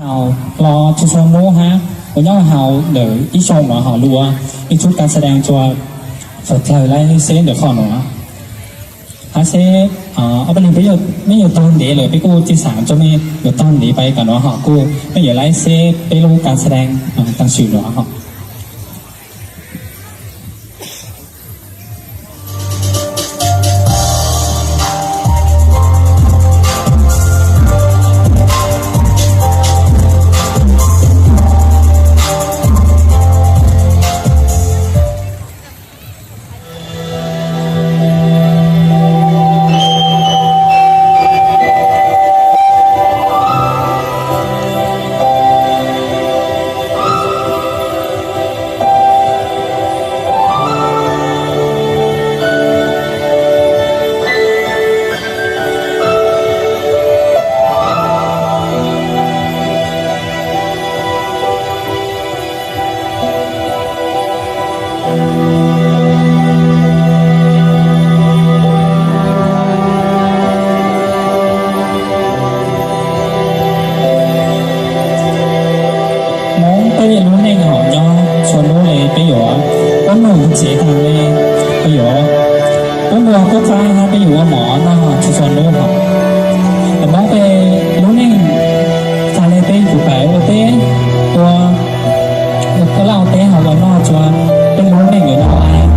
Hau los txhua txhua hnub hab, uas nyob hau ntawm ib xyoo no ho lub ua ib tsub kas xa dees rua fawm dlawg lawm seb ntawm qhov no hab seb ob peb leeg peb yuav, mej yuav taug ntev lawm peb kuj cia xam rua mej yuav taug ntev pais kom no ho kuj mej yuav lawm seb peb lub kas xa dees taag sim no ho. Moob peb lub neej hom nyob txhua hnub le peb yuav ua mloog tsev taag le, peb yuav ua mloog kuj qaab hab peb yuav ua mov noj txhua txhua hnub hom. Moob peb lub neej taag le peb yuav pais ua teb, ua, ua laj ua teb ho ua noj rua peb lub neej yuav noj.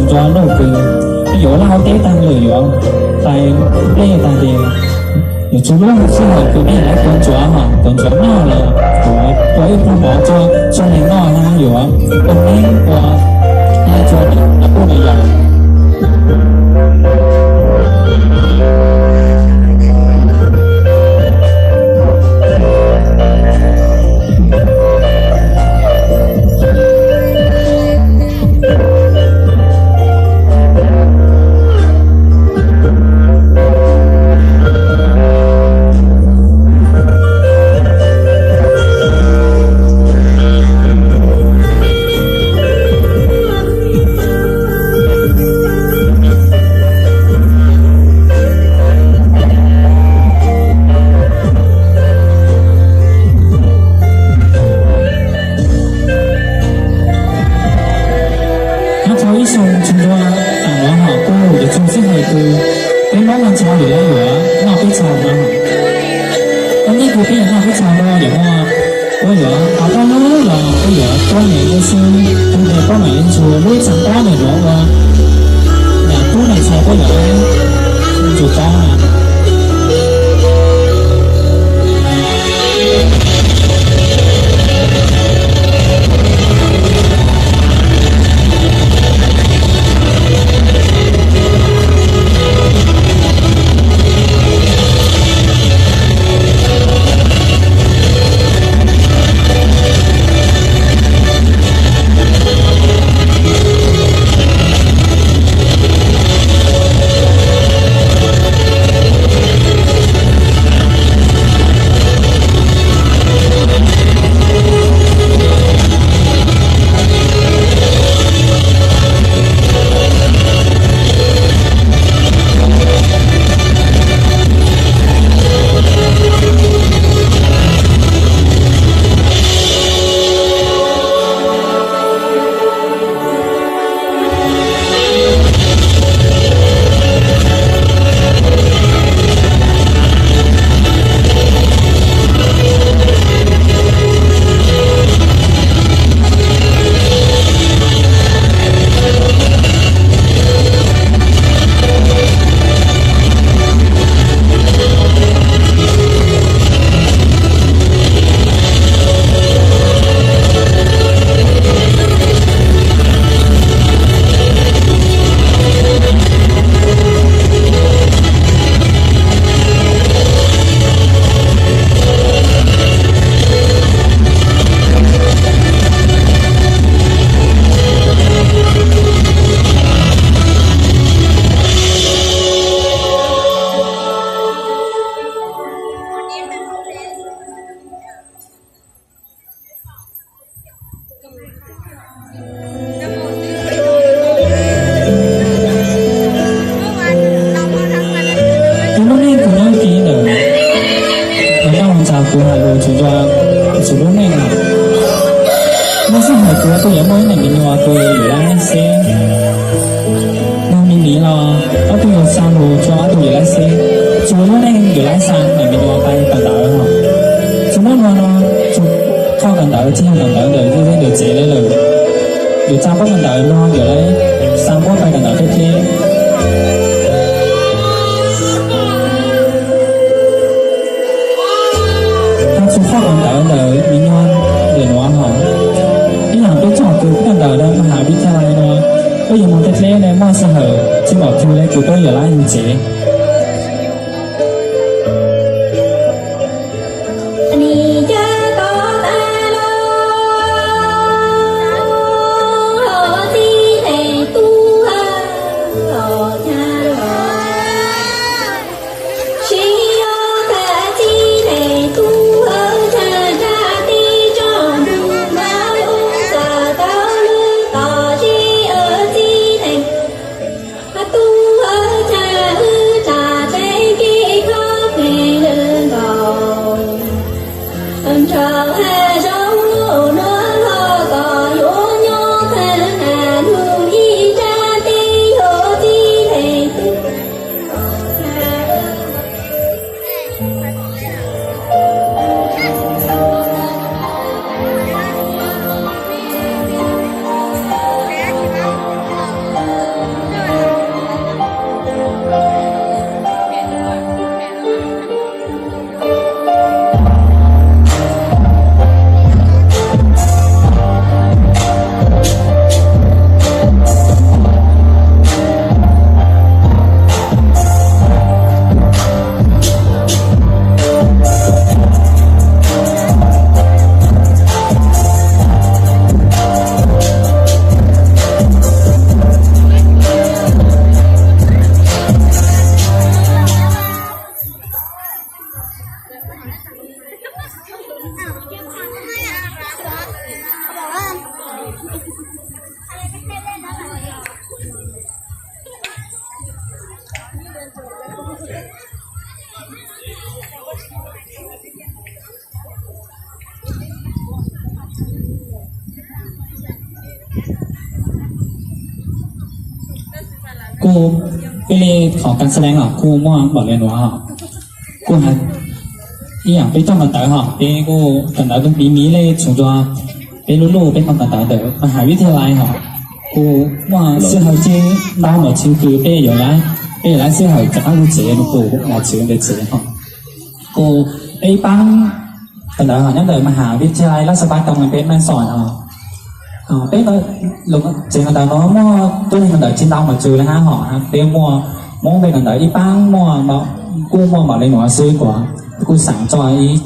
Tsuav nuj kws peb yuav laj ua teb tag lawm yuav pais plej tag ces yuav txug lub sij hawm kws peb yuav laiv tuav ntsuav, tuav ntsuav noj los yuav ua ib pluag mov rua txhua leej noj na, yuav ua neeb ua yaig rua kuj na yom. Nyob rau ib xyoo tsis ntua tas los hom kuj yuav txug sij hawm kws peb Moob Vaj Ntxhov yuav laiv yuav noj peb txhaum no. Ua ntej kws peb yuav noj peb txhaum no yuav muaj, puab yuav tau pob lug los puab yuav tuab nyem ua xwb, tus ntawd pob mam li ntsuag lub txav pob ntawm nuav ua yam tub nam txhais puab yuav ntsuag pob na. Tus lub neej kuv nyob kiv ntawm, kuv nyob hauv ntxa kuv has lus txug ntxuav kuv txug lub neej no. Muaj sij hawm kuv tuaj yuav muaj ib neeg me nyuam kws yuav laiv xeb. Nug me niv los ob tug yuav xa lus rua ob tug yuav laiv xeb, txug lub neej yuav laiv xa neeg me nyuam pais kawm ntawv os. Txug muab nua no, txug qhov kawm ntawv txij yog kawm ntawv ntawm zej zeb ntawm tsev lawm, yuav tsa puab kawm ntawv no yuav laiv xa puab pais kawm ntawv thiab thiab. Txug qhov kawm ntawv ntawm me nyuam ntawm nuav hos, ib yam peb txog kws kawm ntawv rau mha has vib thas lais no, peb yuav moog teb teb le muaj sij hawm tsi maum tug le kws peb yuav laiv yug tsev. Kuj peb li qhov kas xas lees los kuj muaj npaum li nuav, kuj ib yaam peb coj ntawv hos peb kuj kawm ntawv miv miv le txhua ntxuag, peb lub luj peb muaj kawm ntawv ntawm ma has vib thia lais hos kuj muaj sij hawm tsi ntau mas tsi kws peb yuav, peb yuav lab sij hawm rov qab lug tsev lug pum daim txwv ntawm tsev hos kuj peb ib paab kawm ntawv hos nyob ntawm ma has vib thia lais lab xas pas tau peb meej xom hos peb tsev kawm ntawv nuav muaj tuab neeg kawm ntawv tsi ntau mas tsi le hab hos peb muaj Moob ve kawm ntawv ib paab muaj, kuj muaj npaum le nuav xwb kuas kuj xaav tso ib